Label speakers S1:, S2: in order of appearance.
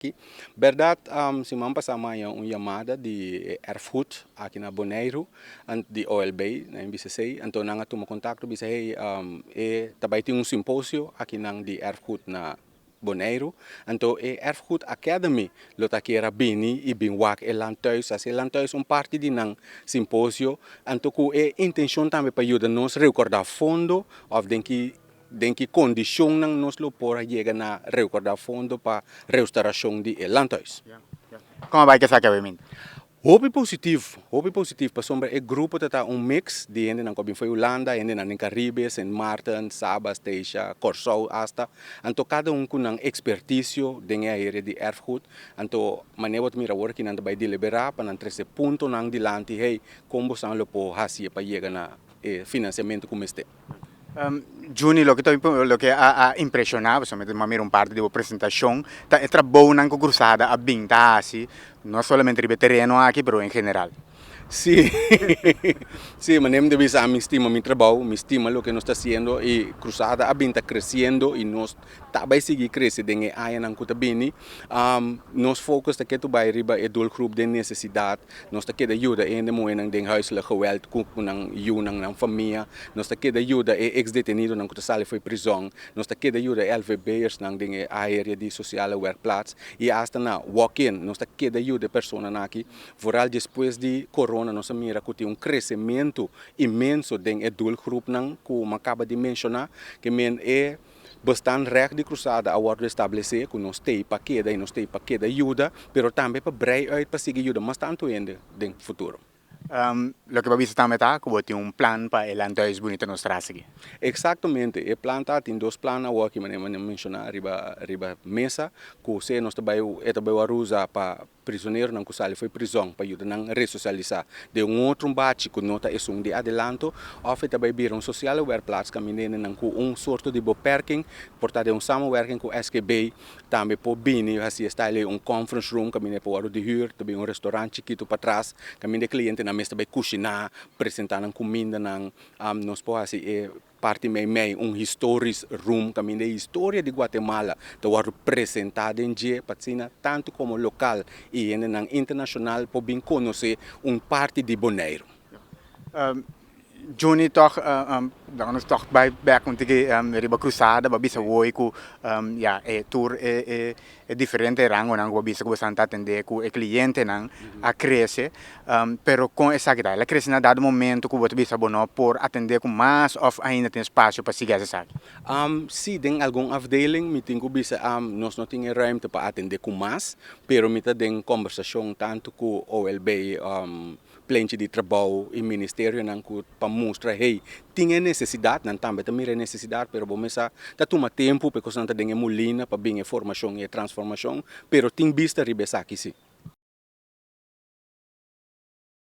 S1: Ki bèrdat, siman pasá mi haña un yamada di e erfgoed aki na Boneiru, di OLB, na MBCC, anto nan a tuma kontakto bisa hey e ta bai tin un simposio aki nan di erfgoed na Boneiru, anto e Erfgoed Academy lo ta kier a bini i bin wak e landhuis, hasi e landhuis un parti di nan simposio, anto ku e intenshon tambe pa yuda nos rekordá fondo òf den ki Den ki kondishonnan nos lo por a yega na rekordá fondo pa reustarashon di e landhuis?
S2: Kon a bai ku esaki awe-mente?
S1: Hopi positivo, hopi positivo pasobra e grupo ta ta un mix di hendenan ku a bin for Hulanda, hendenan den Karibe, Sint Maarten, Saba, Statia, Kòrsou asta. Anto kada un ku nan ekspertisio den e aerea di erfgoed. Anto manera bo ta mira awor aki nan ta bai deliberá pa nan trese puntonan dilanti, hey, kon bosan lo por hasié pa yega na e finansiamentu ku mester.
S2: Juni, loke ta loke a a impreshoná, pasobra mi a mira un parti di bo presentashon, ta e trabounan ku Krusada a bin ta hasi, no solamente riba e tereno aki, pero en general.
S1: Sí, sí, manera mi ta bisa, mi stima mi trabou, mi stima loke nos ta hasiendo i Krusada a bin ta kresiendo i nos ta bai sigui krese den e añanan ku ta bini. Nos focus ta ketu bai riba e doelgroep den nesesidat. Nos ta keda yuda e hende muhénan den huiselijk geweld ku nan yunan, nan famia. Nos ta keda yuda e eks-detenidonan ku ta sali for e prizòn. Nos ta keda yuda e LVB'ersnan den e area di sosiale werkplaats i asta na walk-in. Nos ta keda yuda e personanan aki. Vooral despues di corona nos a mira ku tin un kresementu inmenso den e doelgroepnan ku mi a kaba di menshoná. Ke men e Bestaan recht di Cruzada a wordo establece cu nos t'ey pa keda y nos t'ey pa keda yuda, pero tambe pa brei uit pa sigui yuda mas tanto hende den futuro.
S2: Loke bo a bisa tambe ta cu bo tin un plan pa e landhuis bunita nos tras aki.
S1: Exactamente, e plan ta, tin dos plan awor aki manera mi a menciona riba riba mesa, cu sea nos ta bay e ta bay wor usa pa Prisoneronan ku sali fo'i prizòn pa yuda nan resosialisá den un otro bachi ku no ta esun di adelanto, òf e ta bai bira un sosiale werkplaats kaminda hendenan ku un sorto di beperking por ta den un samenwerking ku SGB tambe por bini hasi e style ei un conference room kaminda e por wòrdu di hür, ta bin un restaurant chikitu patras kaminda e klientenan mes ta bai kushiná, presentá nan kumindanan, nos por hasi e. Parti meimei un historisch room kaminda e historia di Guatemala ta wòrdu presentá den dje pa asina tantu komo lokal i hendenan internashonal por bin konosé un parti di Boneiru.
S2: Juni tòg laga nos tòg bai bèk un tiki riba Krusada bo a bisa woi ku ya e tur e E diferente rangonan ku bo bisa ku bo esnan ta atendé ku e klientenan a krese, pero kon esaki ta? El a krese na dado momento ku bo ta bisa bo no por atendé ku mas òf ainda tin espasio pa sigui hasi esaki?
S1: Sí, den algun afdeling mi tin ku bisa nos no tin e ruimte pa atendé ku mas, pero mi ta den kombersashon tantu ku OLB, plenchi di trabou i ministerionan ku pa mustra hey tin e nesesidat, nan tambe ta mira e nesesidat pero bo mester ta tuma tempu pa e kosnan ta den e mulina pa bin e formashon i e transformashon pero tin bista riba esaki si.